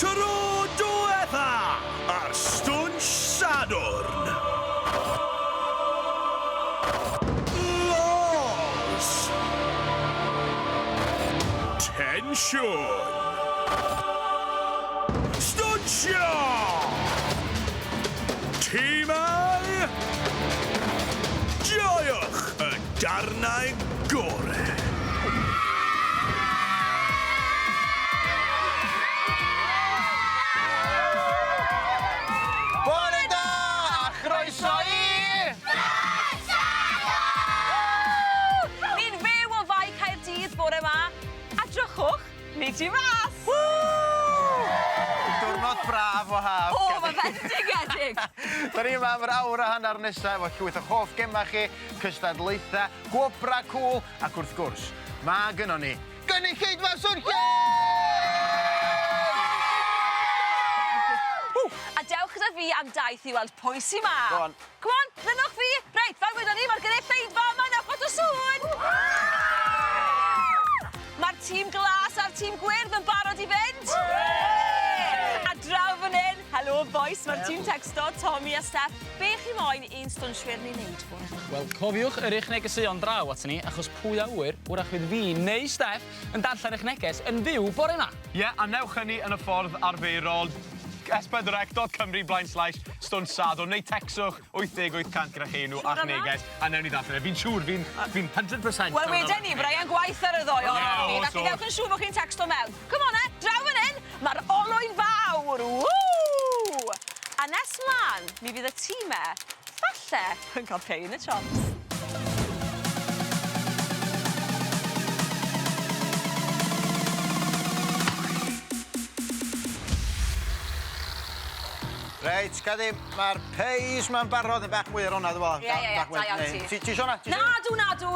Tro diwetha ar Stwnsh Sadwrn. Lols. Tensiwn. Stwnsio! Timau! Joiwch y darnau gore! Bore da a chroeso i... Ni'n fyw o Fae Caerdydd bore 'ma, a drychwch, Ni tu fas! Woo! Diwrnod braf o haf. O, mae fendigedig! Da ni yma am yr awr a hanner nesaf efo llwyth o'ch hoff gemau chi, cystadlaethau, gwobrau cŵl, ac wrth gwrs, mae gynnon ni gynulleidfa swnllyd! A dewch gyda fi am daith i weld pwy sy 'ma. Go on. Come on, ddynwch fi! Reit, fel wedon ni, mae'r gynulleidfa yma yn ochod o sŵn! Mae'r tîm glas a'r tîm gwyrdd yn barod i fynd! A draw fan hyn, helo bois, mae'r tîm texto, Tommy a Steff. Be chi moyn i'n stwnshwyr ni wneud bore 'ma? Wel, cofiwch yrru'ch negeseuon draw aton ni, achos pwy a ŵyr, wrach fydd fi neu Steff yn darllen eich neges yn fyw bore 'ma! Ie, a newch hynny yn y ffordd arferol, s4c.cymru blaen slash stwnt sadwrn, neu tecswch 80 800 gyda'ch enw a'ch neges, a newn ni ddarllen e. Fi'n siŵr, fi'n fi 100%. Wel, weden ni, Brian gwaith ar y ddoi ohonoch chi, felly newch yn siŵr bod chi'n tecsto mewn. Come on e, draw fan hyn, mae'r olwyn fawr, woo! A nes mlaen, mi fydd y tîmau, falle, yn cael pei yn y chops. Reit, Cadi, mae'r peis ma'n barod yn bach mwy ar hwnna, dwi'n meddwl. Ie, ie, ie, da iawn ti. Ti isio hwnna? Nadw, nadw!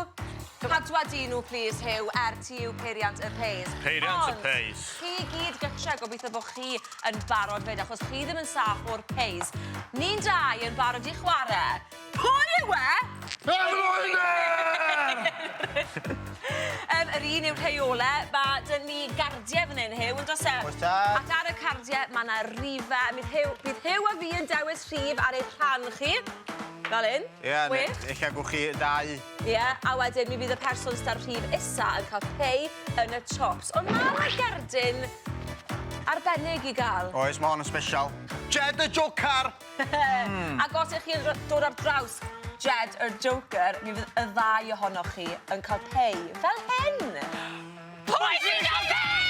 Cadwa di nhw, plîs, Huw, er ti yw peiriant y peis. Peiriant y peis. Ond, chi gyd gytre, gobeithio bod chi yn barod 'fyd, achos chi ddim yn saff o'r peis. Ni'n dau yn barod i chwarae. Pwy yw e? Y frwydr! Yr un yw'r rheole. Mae 'da ni gardiau fan hyn, Huw, yn does e? Oes tad. Ac ar y cardiau mae 'na rifau. Bydd Huw, bydd Huw a fi yn dewis rhif ar eich rhan chi. Fel hyn. Ie, Gwych. ella gwch chi dau. Ie, a wedyn mi fydd y person sydd â'r rhif isa yn cael pei yn y chops. Ond mae 'na gerdyn arbennig i gael. Oes, mae hon yn special. Jed y Jocar! Mm. Ac os ych chi'n dod ar draws Jed yr Joker, mi fydd y ddau ohonoch chi yn cael pei fel hyn. Pwy sy'n cael pei?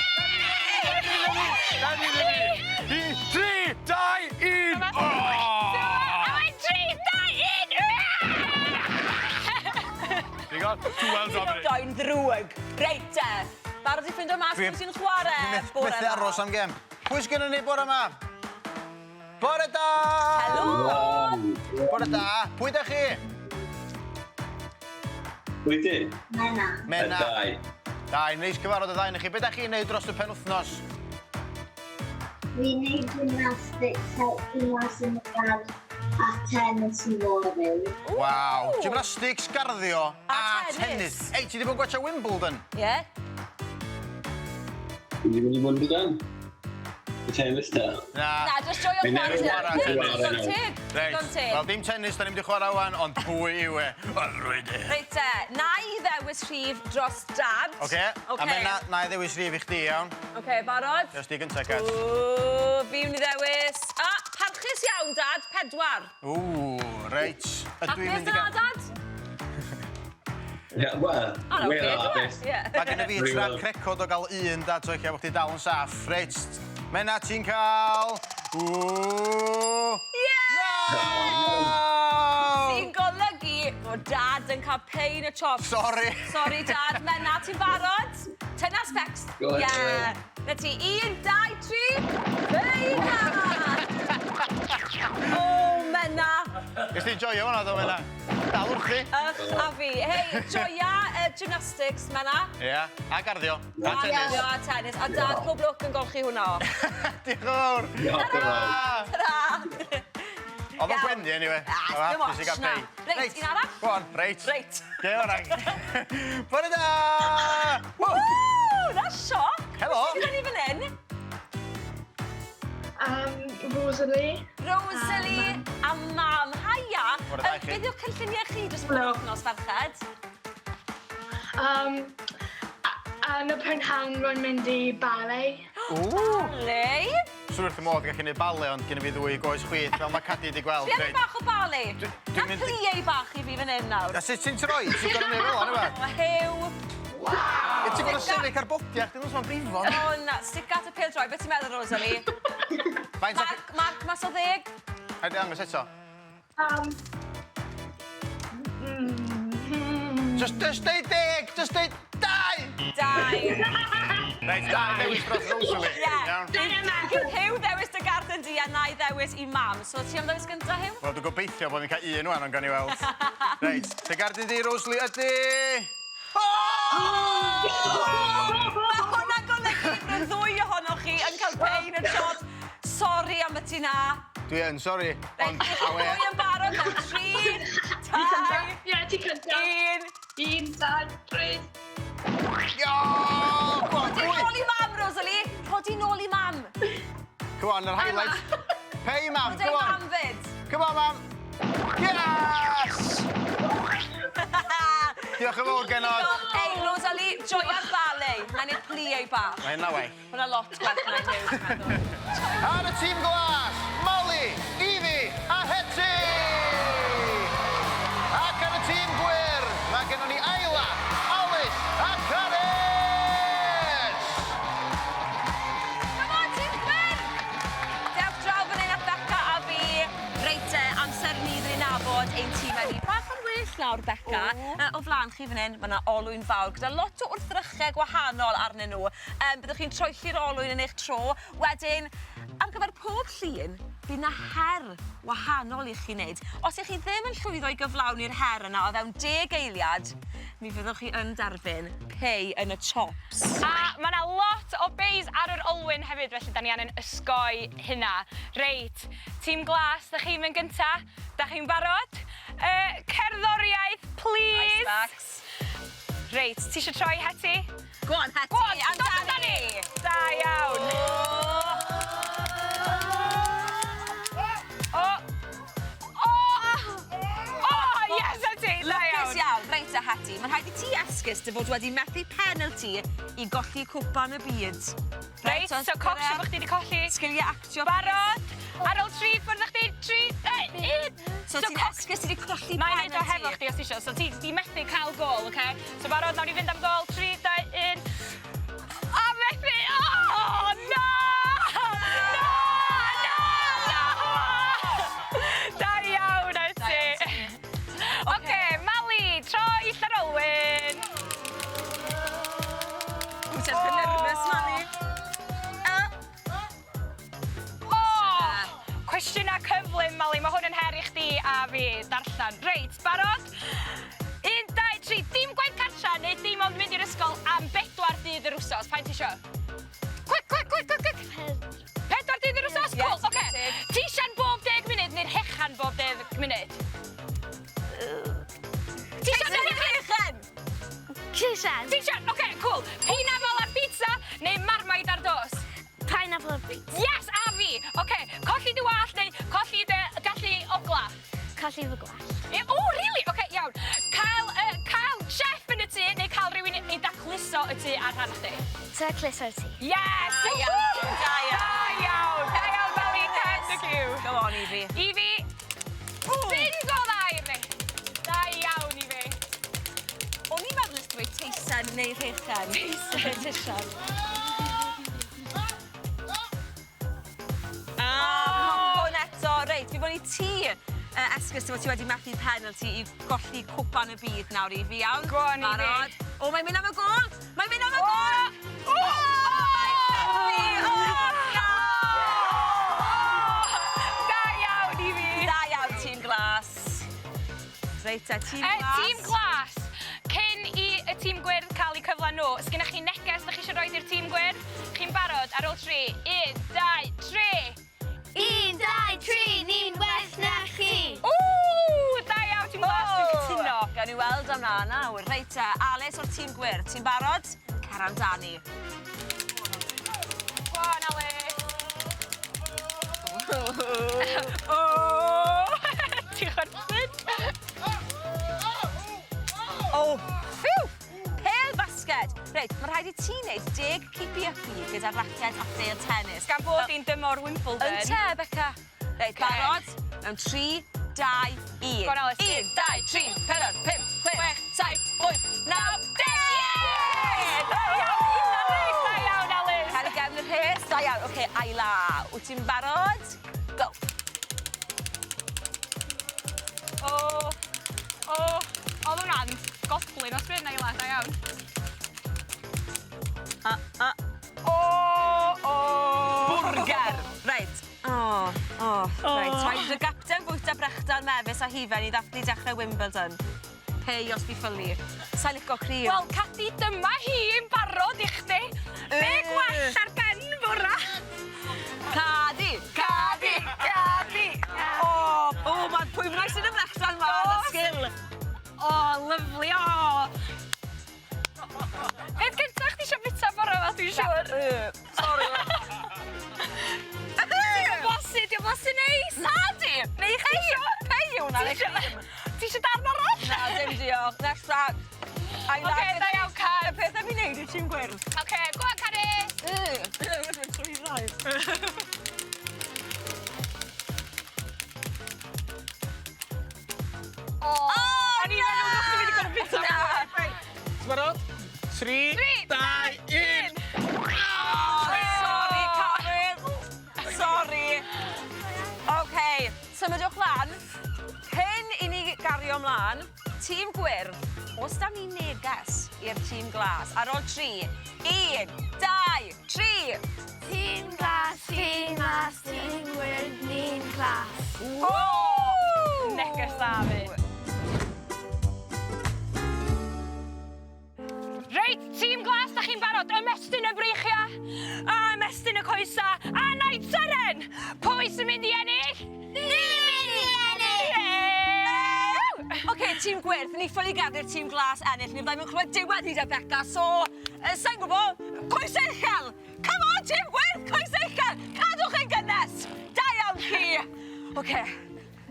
3, 2, 1! A mae'n 3, 2, 1! Digon? Too well Ti'n Dwi'n ddrwg. Reit te. Barod i ffindo mas pwy sy'n chwarae bore Methu aros am gem. Pwy sgynnon ni bore yma? Bore da! Helo! Bore da. Pwy da chi? Pwy di? Mena. Mena. Dau. Dau, neis cyfarfod y ddau yn chi. Be da chi'n neud dros y penwythnos? Dwi'n neud gymnastics, helpu mas yn y gardd a tennis i fory. Waw, gymnastics, garddio a, a tennis. tennis. Ei, ti wedi bod yn gwatcha Wimbledon? Ie. Yeah. Dwi wedi mynd i Wimbledon. Y tennis ta? Na. Na, jyst joio chwarae tennis. Digon teg. Digon teg. Wel, dim tennis, da ni'n mynd i chwarae wan, ond pwy yw e? Y frwydr. Reit te, na i ddewis rhif dros dad. Oce, okay. a na, na i ddewis rhif i chdi, iawn. Oce, okay, barod? Just di gyntaf, Cat. Ww, fi mynd i ddewis. A, parchus iawn, dad, pedwar. Ww, reit. Hapus yna, dad? Ie, wel, wir hapus. Mae gen i fi track record o gael un dad, so eich bod chdi dal yn saff. Reit, Mena, ti'n cael... Ww! Ie! No! Sy'n golygu bod dad yn cael pain y chops. Sorry. Sorry, dad. Mena, ti'n barod? Tynna specs. Go ahead. Ie. Na ti, un, dau, tri, Feina! O, Mena. Nes ti joio hwnna, do, Mena? Dal wrthi. Ych a fi. Hei, joia uh, gymnastics, Mena. Ie, yeah, a garddio. A tennis. Garddio a tennis. A dad, pob lwc yn golchi hwnna off. Diolch yn fawr. Diolch yn fawr. Ta-ra! Oedd o'n gwenu, anyway. Ah, dim ots, na. Reit, un arall? Go on, reit. Reit. Ge o'r Bore da! Woo! Na sioc! Helo! Beth sydd ni fan hyn? Rosalie. Rosalie a mam. Haia. Bore da i chi. Beth yw'ch cynlluniau chi dros y penwythnos, ferched? Yn y prynhawn rwy'n mynd i ballet. Ballet? Swn wrth y modd gallu gwneud ballet, ond gen i fi ddwy goes chwith, fel mae Cadi wedi gweld. Fi am bach o ballet. Dwi'n Na mynd i- plie bach i fi fan hyn nawr. A sut ti'n troi? Ti'n gorfod neud fel yna, O, Huw. Wow! Ti'n gorfod sefyll ar bodiau, chdi ddim yn brifo. O na, stick at y pêl droi. Beth ti'n meddwl, Rosalie? Faint o... Marc, marc mas o ddeg? Rhaid i ddangos eto. Just deud 10, just deud 2! 2. Reit, dau ddewis dros Rosalie. Ie. Iawn. Huw ddewis dy garden di a na i ddewis i mam. So ti am ddewis gynta, Huw? Wel, dwi'n gobeithio bod fi'n cael un wan, ond gawn ni weld. Reit, dy garden di, Rosalie, ydy... Oh! Mae hwnna'n golygu bod y ddwy ohonoch chi yn cael pain yn shot. Sori am y ti na. Dwi yn, sori. Reit, Ond, ydych chi'n awe. ddwy yn barod mewn 3, 2, Ie, ti cynta. 1. 1, 2, 3. Yo! Go on, Rhoi pwy? nôl i mam, Rosalie. Rhoi nôl i mam. Come on, yr highlight. Hey, mam, Rhoi come on. mam fyd. Come on, mam. Yes! Diolch yn fawr, genod. Ei, Rosalie, joio'r ballet. Na i wneud plie bach. Mae hynna well. Hwna lot gwell na i Huw, dwi'n meddwl. Ar y tîm glas, Molly, Evie a Hetty! Ac ar y tîm gwyrdd, mae gennon ni Ayla, Alice a Carys! Come on, tîm gwyrdd! Dewch draw fan hyn at Beca a fi. Reit te, amser ni ddod i nabod ein tîm ni. Bach yn well nawr, Beca. O flaen chi fan hyn, mae yna olwyn fawr gyda lot o wrthrychau gwahanol arnyn nhw. Byddwch chi'n troelli'r olwyn yn eich tro. Wedyn, ar gyfer pob llun, bydd yna her wahanol i chi wneud. Os ych chi ddim yn llwyddo i gyflawni'r her yna o fewn 10 eiliad, mi fyddwch chi yn derbyn pei yn y chops. A mae yna lot o beis ar yr olwyn hefyd, felly da ni angen ysgoi hynna. Reit, tîm glas, da chi'n mynd gynta? Da chi'n barod? Cerddoriaeth, please! Nice backs. Reit, ti eisiau troi, Hetty? Go on, Hetty, Go on, amdani! dos amdani! Da iawn. O! O! O, yes, Hetty! Da Lwcus iawn. iawn. Reit te, Hetty, mae'n rhaid i ti esgus dy fod wedi methu penalty i golli cwpan y byd. Reit, so cofio bod chdi wedi colli. Sgiliau actio. Barod? Ar ôl 3, ffwrdd â chdi. 3, 2, 1. So ti'n esgus ti wedi colli Na i neud o penalty. hefo chdi os ti isio. So ti di methu cael gol, oce? So barod, nawn ni fynd am gol. 3, 2, 1. A methu! Oh, na! Na! Na! Na! Da iawn, Hetty. Oce, Mali, troi lla'r olwyn. Wyt ti'n edrych yn nervous, Mali? O! Cwestiynau cyflym, Mali. Mae hwn yn her i chdi a fi darllen. Reit, barod? 1, 2, 3. Dim gwaith cartra neu dim ond mynd i'r ysgol am 4 dydd yr wsos. Faint ti isio? Quick, quick, quick, quick, quick. 4 dydd yr wsos? Ie, Cool, oce. teg. Teisian bob 10 munud neu'r hechan bob 10 munud? Teisian neu Teisen! Teisen. Teisian, oce, cool. Pineapple ar pizza neu marmite ar dos? Pineapple ar pizza. Yes, a fi! Oce, colli dy wallt neu colli dy gallu ogla? Colli fy gwallt. O, really? Oce, iawn. Cael chef yn y tŷ neu cael rhywun i dacluso y tŷ ar rhan chdi? Tacluso'r tŷ. Yes! Da iawn, da iawn. Da iawn! Da iawn, Mali, thank you. Go on, Evie. Evie, bingo dda i ni. Da iawn, Evie. O'n i'n meddwl nes dweud teisen neu rhechen. Teisen. Teisen. Ah, hwn eto. Reit, fi fod i ti esgus dy fod ti wedi methu penalty i golli cwpan y byd nawr i fi, iawn? Go on, Evie. Barod? O, mae'n mynd am y gôl! Mae'n mynd am y gôl! O! Mae'n methu! O, na! Da iawn, Evie. Da iawn, tîm glas. Reit te, tîm glas. Tîm glas, cyn i y tîm gwyrdd cael eu cyfle nhw, sgynnoch chi neges da chi eisiau rhoi i'r tîm gwyrdd? Chi'n barod ar ôl 3, 1, 2, 3. 1, 2, 3, ni'n well na chi. Ww, da iawn, tîm glas, dwi'n cytuno. Gawn ni weld am na nawr. Reit te, Alice o'r tîm gwyrdd, ti'n barod? Cer amdani. Go on, Alice. O! Ti'n chwerthin? O, phew! Pêl basged. Reit, mae rhaid i ti wneud 10 keepy-uppy gyda raced a phêl tennis. Gan bod hi'n dymor Wimbledon. Ynte, Beca? Reit, barod? Mewn 3, 2, 1. Go on, Alys. 1, 2, 3, 4, 5, 6, 7, 8, 9, 10! Da iawn, 11, da iawn, Alys. Cer i gefn y rhes, da iawn. Oce, Ayla, wyt ti'n barod? Go. O, o, oedd hwnna'n goblin o spin, Ayla, da iawn. A, a. O, o. Bwrger. Reit. O, o, reit. Rhaid y gapten fwyta brechdan mefus a hufen i ddathlu dechrau Wimbledon. Pei os fi ffylu. Sa'n licio cryf. Wel, Cadi, dyma hi yn barod i chdi. Be gwell ar ben fora? Cadi! Cadi! Cadi! O, o, mae pwy bynnag sy'n y brechdan ma yn y sgil. O, lyfli, o. Beth gyntaf chdi eisiau bita bore yma, dwi'n siŵr. Sorry. Diolch blasu, diolch blasu neis. Na di! Neu chdi isio? Pei yw hwnna. Ti eisiau darn arall? Na, dim diolch. Nesa. Oce, da iawn, Car. Y peth am i wneud yw ti'n gwyrdd. Oce, go on, Carys. Trwy rhaid. O, o'n i'n meddwl bod chdi mynd i gorfod bita. Na. Ti'n barod? 3, 2, 1. Sorry, Carys. Sorry. OK, symudwch lan. Cyn i ni gario ymlaen, tîm gwyrdd, oes da ni neges i'r tîm glas? Ar ôl 3, 1, 2, 3. Tîm glas, tîm glas, tîm gwyrdd, ni'n class. O! Neges dda fi. Reit, tîm glas, da chi'n barod? Ymestyn y breichiau, a ymestyn y coesa, a naid seren! Pwy sy'n mynd i ennill? Ni'n mynd i ennill! Oce, tîm gwyrdd, ni ffili gadael i'r tîm glas ennill. Ni fyddai'n clywed diwedd hyd a Beca, so, sa'n gwybod, coesau uchel! Come on, tîm gwyrdd, coesau uchel! Cadwch yn gynnes! Da iawn chi! Oce.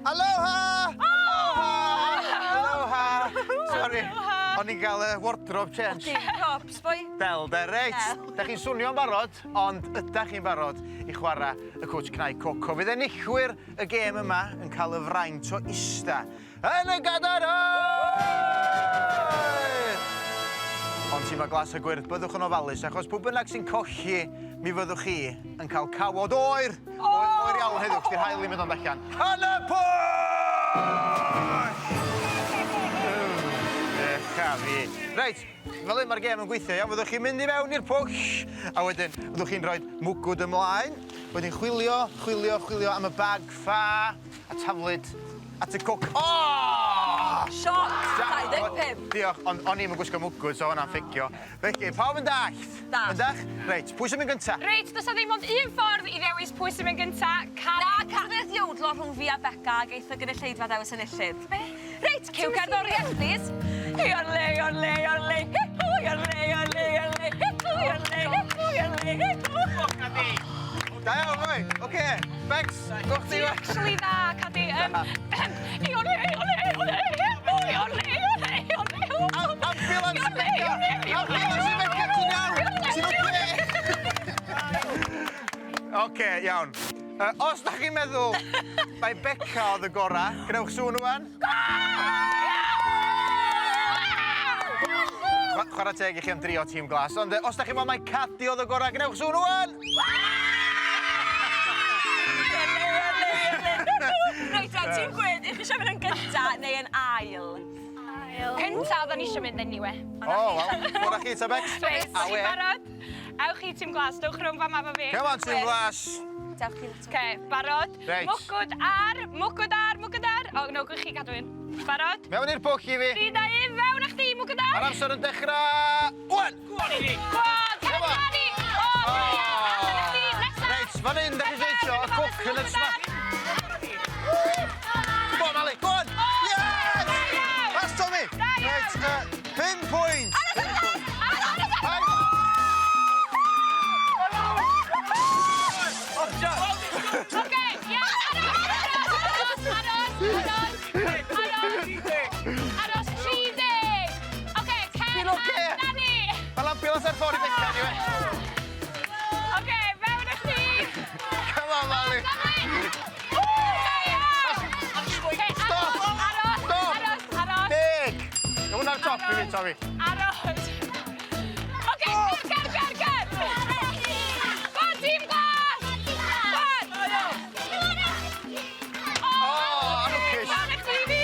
Aloha! Aloha! Aloha! Sorry, o'n i'n gael y wardrobe change. Dim props, boi. Del, de, reit. Del. Da chi'n swnio'n barod, ond ydach chi'n barod i chwarae y cwtsh cnau coco. Fydd enillwyr y gêm yma yn cael y fraint o ista yn y gadair! Ond tîm glas a gwyrdd, byddwch yn ofalus, achos pwy bynnag sy'n colli, mi fyddwch chi yn cael cawod oer. Oer, oer iawn heddiw, chdi'r haul i mynd ond allan. Yn y pwll! Echa fi. Reit, fel un mae'r gêm yn gweithio, iawn, fyddwch chi'n mynd i mewn i'r pwll, a wedyn fyddwch chi'n rhoi mwgwd ymlaen, wedyn chwilio, chwilio, chwilio am y bag ffa, a taflud at y coc. O! Shot, 25. Diolch, ond o'n i'm yn gwisgo mwgwd, so hwnna'n ffugio. Felly, pawb yn dallt? Dallt. Yn dach? Reit, pwy sy'n mynd gynta? Reit, does 'na ddim ond un ffordd i ddewis pwy sy'n mynd gynta. Car... Na, Carys iowdlo rhwng fi a Beca a geith y gynulleidfa ddewis enillydd. Be? Reit, ciw gerddoriaeth, please. Iorle, iorle, iorle, hippo, iorle, iorle, iorle, hippo, iorle, hippo, iorle, hippo. Da iawn, foi. Oce, Bex, go chdi. Ti'n actually dda, Cadi. Iorle, iorle, iorle, hippo, iorle, iorle, iorle, hippo. Ambulance i Beca! Ambulance i Beca, ti'n iawn? Ti'n oce? Oce, iawn. Os da chi'n meddwl mai Beca oedd y gora, gwnewch sŵn rwan. Chwarae teg i chi am drio tîm glas, ond os da chi'n meddwl mai Cadi oedd y gora, gwnewch sŵn rwan! Reit, te, tîm gwyrdd, i chi eisiau mynd yn gynta neu yn ail? Cynta oedden ni eisiau mynd anyway. O, wel, ffwrdd â chi ta, Bex. Reit, Awe. chi'n barod? Ewch chi tîm glas, dewch rhwng fama efo fi. Come on, tîm glas. Dewch chi. Oce, barod? Reit. Mwgwd ar, mwgwd ar, mwgwd ar. O, no, gwch chi gadw un. Barod? Mewn i'r pwll i fi. 3, 2, 1, fewn â chdi, mwgwd ar. Mae'r amser yn dechrau... Wan! Go on, Come on. cer amdani! O, da iawn, allan â chdi, nesa! Reit, fan hyn, da chi eisiau, y coc yn y smack. Come on, Mali, go on! Yes! That's Tommy! Da iawn. Reit, 5 pwynt! Hai. Oce, iawn! Tommy. Aros. Oce, cer, cer, cer, cer. Go on, tîm glas! Go on! O, anwcus. Mewn eich fi.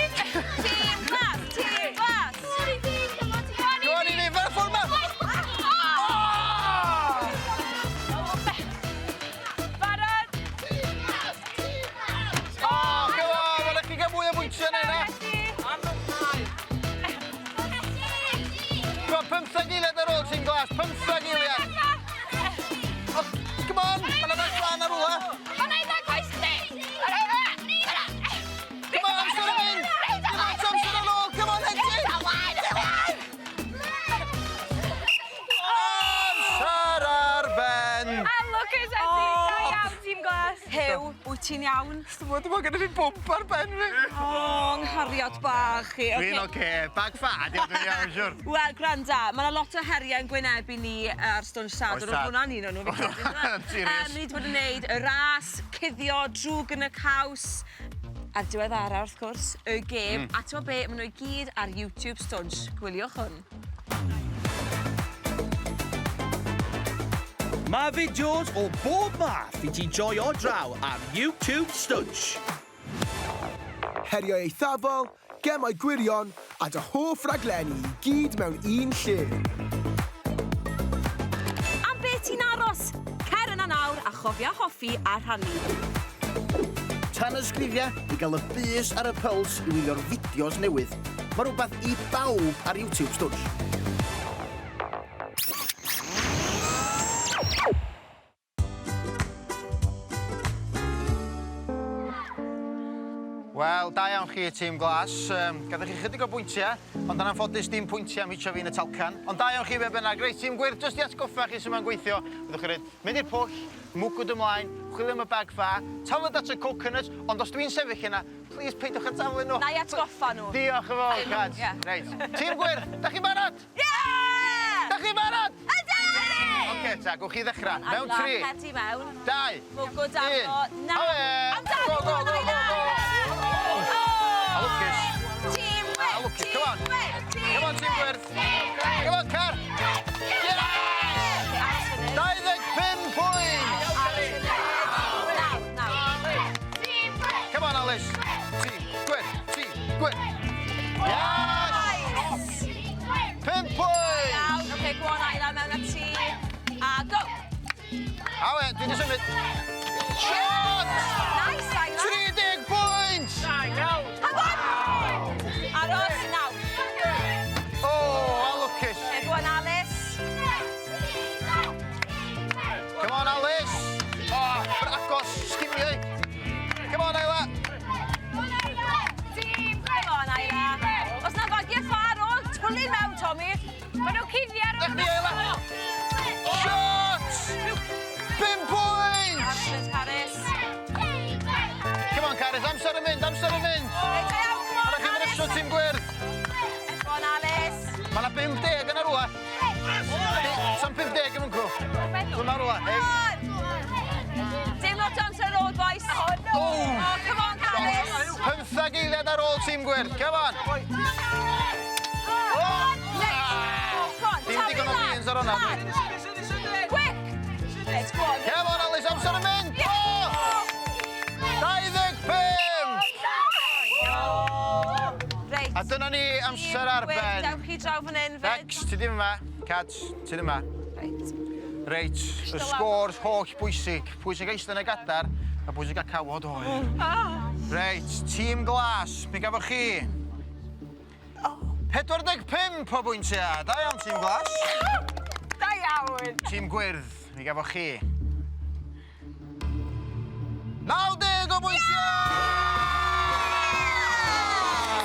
Tîm glas, tîm glas. Go on, i fi, fel ffordd ma. Barod? O, come on, mae'n rhaid chi gael mwy o bwyntiau na hynna. Go on, 15 eiliad ar ôl tîm glas, 15 eiliad. O, come on, mae'n rhaid lan ar rwla. Mae'n ei ddangos chdi! Come on, amser yn mynd. Dim lot o amser ar ôl, come on, Hetty. Amser ar ben. A lwcus Hetty, da iawn, tîm glas. Huw, wyt ti'n iawn? Dwi'n meddwl gyda fi bwmp ar ben fi. O, nghariad bach i. Dwi'n oce, bag ffa, diolch dwi'n iawn, siwr. Wel, gwranda, mae yna lot o heriau yn gwynebu ni ar Stwnsh Sadwrn. Oes Oedd tad. hwnna'n un o'n nhw, fi'n credu. yndyfe? Serious. Ni wedi bod yn gwneud y ras, cuddio, drwg yn y caws, a'r diweddara, wrth gwrs, y gêm. A ti'n gwybod be, maen nhw i gyd ar YouTube Stwnsh. Gwyliwch hwn. Mae fideos o bob math i ti joio draw ar YouTube Stwnsh. Heriau eithafol, gemau gwirion a dy hoff raglenni i gyd mewn un lle. Am be ti'n aros? Cer yna nawr a chofia hoffi a rhannu. Tanysgrifia i gael y bys ar y pyls i wylio'r fideos newydd. Mae rhywbeth i bawb ar YouTube Stwnsh. Wel, da iawn chi, tîm glas. Gadewch chi chydig o bwyntiau, ond yn anffodus dim pwyntiau am hitio fi yn y talcan. Ond da iawn chi be bynnag. Reit, tîm gwyrdd, jyst i atgoffa chi sy'n ma'n gweithio. Byddwch chi'n rhaid mynd i'r pwll, mwgwd ymlaen, chwilio am y bag ffa, tafled at y coconut, ond os dwi'n sefyll yna, please peidiwch â taflu nhw. Na i atgoffa nhw. Diolch yn fawr, Cad. Ie. Reit, tîm gwyrdd, da chi'n barod? Yeah! Da chi'n barod? Ydyn! Oce, ta, gwch chi ddechrau. Mewn 3, Cer di mewn. 2, Mwgwd 1. arno. Na. Amdani, Go, go, go, go, go! A lwcus. Tîm A gwyrdd! lwcus, come on. Tîm Come on, tîm gwyrdd. Come on, Car. Yes! 25 pwynt! Naw, naw. Come on, Alice. Tîm gwyrdd, tîm gwyrdd. Yes! 5 pwynt! Iawn, oce, go on, Ayla, mewn at ti. A go! Awe, dwi wedi symud. Shot! Nice, Ayla. 30 pwynt! Hang on! Aros, naw. O, a lwcus. Okay, go on, Alice. Come on, Alice. O, agos, sgimio i. Come on, Ayla. Come on, Ayla. Os na fagiau ffa ar ôl, twlu mewn, Tommy. Maen nhw'n cuddio ar Dech ni, Ayla. Shot! 5 pwynt! Aros, Carys. Come on, Carys, amser yn mynd, amser yn mynd. Reit, da iawn, come on, Rhaid chi ddrysio tîm gwyrdd. Go on, Alice. Mae yna 50 yna rwla. Sam 50 yn cw. Dyma rwla. Hei. Dim lot o amser ar ôl, boys. Oh. Oh, come on, Carys. 15 eiliad ar ôl tîm gwyrdd. Come on. Oh, come on, Dim digon o beans ar hwnna. Quick! Let's go on. Come on, Alice, amser yn mynd. Oh! 25! Reit. A dyna ni, amser ar Tîm gwyrdd, ben. Dewch chi draw fan hyn, fyd. Rex, ti ddim yma. Cad, ti ddim yma. Reit. Reit, y scores holl bwysig. Pwy sy'n gael eistedd yn y gadar a pwy sy'n gael cawod oer. Reit, tîm glas, mi gafoch chi 45 o bwyntiau. Da iawn, tîm glas. Da iawn. Tîm gwyrdd, mi gafoch chi 90 o bwyntiau!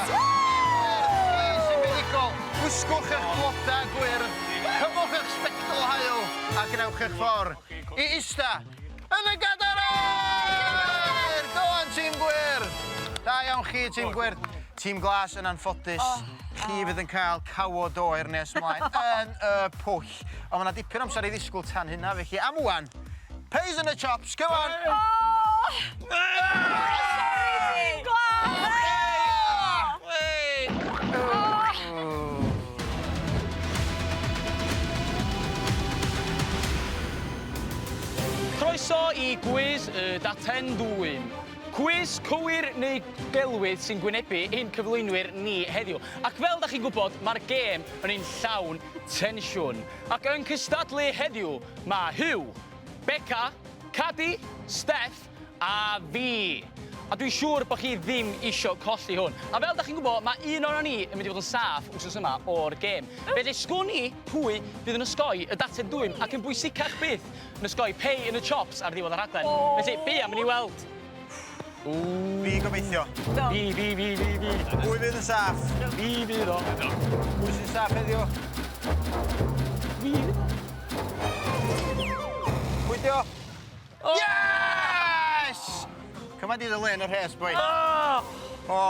Chi sy'n fuddugol, gwisgwch eich blodau gwyrdd, cymwch eich sbectol haul a gwnewch eich ffordd i ista yn y gadar aur! Go on, tîm gwyrdd! Da iawn chi, tîm gwyrdd. Tîm glas yn anffodus, chi fydd yn cael cawod oer nes ymlaen yn y pwll. Ond mae yna dipyn o amser i ddisgwyl tan hynna, felly am wan, peas in the chops, come on! Sorry, tîm glas! Croeso i gwis y daten dwym. Cwis cywir neu gelwydd sy'n gwynebu ein cyflwynwyr ni heddiw. Ac fel da chi'n gwybod, mae'r gêm yn un llawn tensiwn. Ac yn cystadlu heddiw, mae Huw, Beca, Cadi, Steff a fi. A dwi'n siŵr bod chi ddim isio colli hwn. A fel da chi'n gwybod, mae un ohonon ni yn mynd i fod yn saff wsos yma o'r gêm. Felly sgwn i pwy fydd yn osgoi y daten dwym ac yn bwysicach byth, yn osgoi pei yn y chops ar ddiwedd y rhaglen. Felly, be am i ni weld? Fi gobeithio. Fi, fi, fi, fi, fi. Pwy fydd yn saff? Fi fydd o. Pwy sy'n saff heddiw? Fi fydd o. Pwy di o? Yes! Cyma di dy le yn y rhes, boi. Oh! O,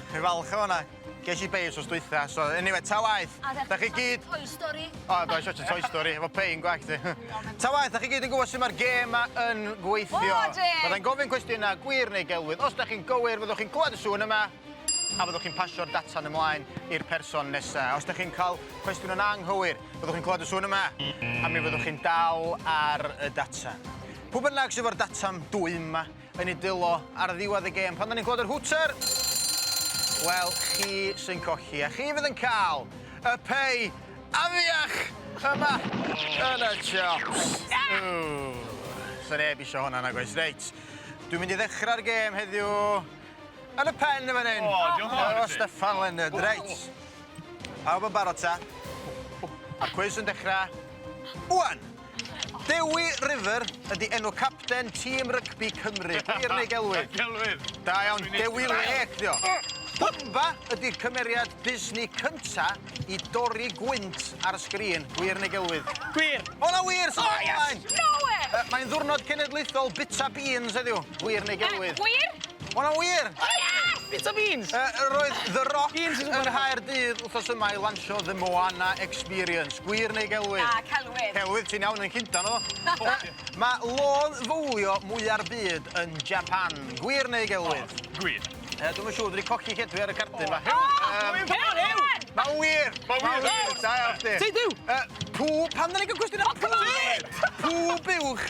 fi falch o hwnna. Ges i bei wsos dwytha, so anyway, ta waeth. Da chi gyd... Toy Story. O, do, eisiau Toy Story, efo pein gwallt ti. Ta waeth, da chi gyd yn gwybod sut mae'r gêm ma yn gweithio. O, ydyn! Byddai'n gofyn cwestiynau gwir neu gelwydd. Os da chi'n gywir, fyddwch chi'n clywed y sŵn yma, a fyddwch chi'n pasio'r data'n ymlaen i'r person nesaf. Os da chi'n cael cwestiwn yn anghywir, byddwch chi'n clywed y sŵn yma, a mi fyddwch chi'n dal ar y data. Pwy bynnag sydd efo'r data'n dwym yma yn ei dylo ar ddiwedd y gêm, pan da ni'n clywed yr hwter, wel, chi sy'n colli, a chi fydd yn cael y pei afiach yma yn y chops. Ww, Sa neb isio hwnna nag oes. Reit, dwi'n mynd i ddechrau'r gêm heddiw yn y pen yn fan hyn. O, diolch yn fawr i Efo ti. Steffan Leonard. Reit, pawb yn barod ta? Mae'r cwis yn dechrau ŵan. Dewi River ydy enw capten tîm rygbi Cymru. Gwir neu gelwydd? Celwydd. Da iawn, Dewi Lake dio. Pumba ydy'r cymeriad Disney cynta i dorri gwynt ar y sgrin. Gwir neu gelwydd? Gwir! O na wir! Oh, yes! No way! Mae'n ddiwrnod cenedlaethol bita beans heddiw. Gwir neu gelwydd? Gwir? O na wir! Yes! Bita beans! Roedd The Rock Beans is yn Nghaerdydd wythnos yma i lansio The Moana Experience. Gwir neu gelwydd? Na, celwydd. Celwydd, ti'n iawn yn Llundain o. Mae lôn fowlio mwya'r byd yn Japan. Gwir neu gelwydd? Gwir. Dwi'm yn siŵr, dwi wedi colli lle dwi ar y cardyn 'ma. Come on, Huw! Mae'n wir! Mae'n wir! Da iawn chdi. Ti Duw! Pw, pam da ni'n cael cwestiwn am pw? Pw buwch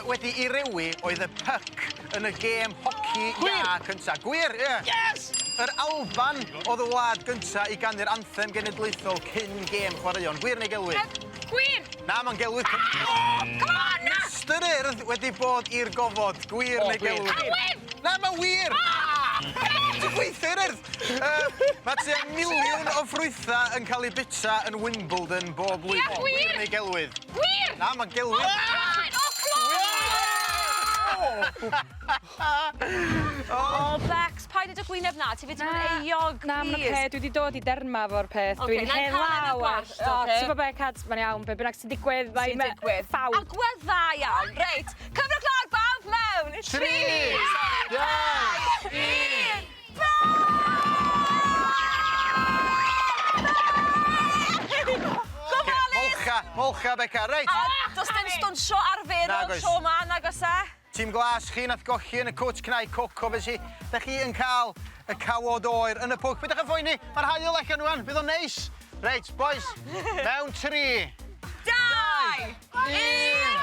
wedi i rewi oedd y puck yn y gêm hoci iâ cynta. Gwir, ie. Yes! Yr Alban oedd y wlad gynta i ganu'r anthem genedlaethol cyn gêm chwaraeon. Gwir neu gelwydd? Gwir! Na, mae'n gelwydd. Come on, na! Mr Urdd wedi bod i'r gofod. Gwir O, neu gwir. gelwydd? Celwydd! Na, mae'n wir! Ti'n gweithio i'r Urdd! Mae tua miliwn o ffrwythau yn cael eu bita yn Wimbledon bob blwyddyn. Ie, gwir. Gwir neu gelwydd? Gwir! Na, mae'n gelwydd. Oh, come on! O, Bex, paid â dy gwyneb na, ti wedi bod yn euog, Na, mae'n please. oce, dwi wedi dod i derma fo'r peth. Ocê, Dwi'n na'i hen cael yn y law ar... gwallt, O, ocê. Ti'n gwybod be, Cad, mae'n iawn, be bynnag sy'n digwydd, Sy'n mae'n digwydd. ffawd. Agwedd dda iawn. Reit, cyfrwch lawr bawb mewn. Tri, dau, un, Gofalus! Molcha, molcha, Beca. Reit, A does dim stwnsio arferol Nag oes. tro 'ma, nag oes e? Tîm Glas, chi nath golli yn y cwt cnau coco felly da chi yn cael y cawod oer yn y pwll. Peidiwch â phoeni, mae'r haul allan rwan, bydd o'n neis. Reit, boys, mewn 3, 2, 1...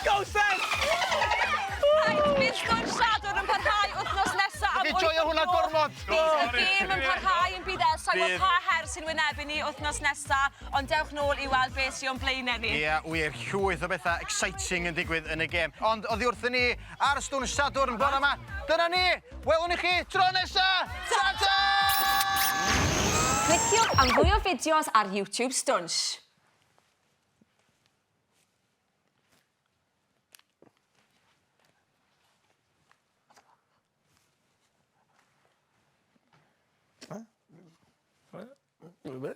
Go, Steph! Reit, bydd sgwrs Sadwrn yn parhau wythnos nesaf am Fi joio hwnna gormod. Bydd y gêm yn parhau yn bydd e. Sa'n gwybod Bydd. pa her sy'n wynebu ni wythnos nesaf, ond dewch nôl i weld beth sy'n o'n blaenau ni. Ie, wir, llwyth o bethau exciting yn digwydd yn y gêm. Ond oddi wrthyn ni ar Stwnsh Sadwrn bore yma, dyna ni! Welwn ni chi tro nesa! Ta-ta! Cliciwch am fwy o fideos ar YouTube Stwnsh. Be?